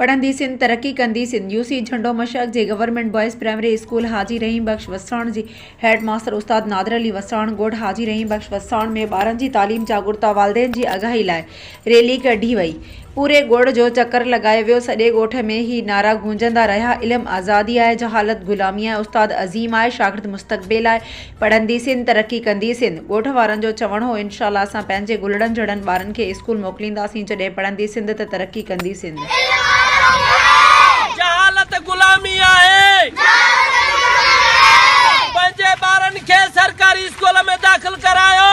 پڙهندي سنڌ ترقي ڪندي سنڌ يو سي جهنڊو مشعق جي government boys primary school Haji Rahim Bakhsh Wassan جي هيڊ ماستر استاد نادر علي وساڻ ڳوٺ حاجي رحيم بخش وساڻ ۾ ٻارن جي تعليم جاڳرتا والدين جي آگاهي لاء ريلي ڪڍي وئي پوري ڳوٺ جو چڪر لڳايو ويو سڄي ڳوٺ ۾ هي نعرا گونجندا رهيا علم آزادي آهي جهالت غلامي آهي استاد عظيم آهي شاگرد مستقبل آهي پڙهندي سنڌ ترقي ڪندي سنڌ. ڳوٺ وارن جو چوڻ هو انشاء الله اسان پنهنجي گلڙن جهڙن ٻارن کي اسڪول موڪلينداسين جڏهن پڙهندي سنڌ ته ترقي ڪندي سنڌ. جهالت غلامي آهي. پنهنجي ٻارن کي سرڪاري اسڪول ۾ داخل ڪرايو.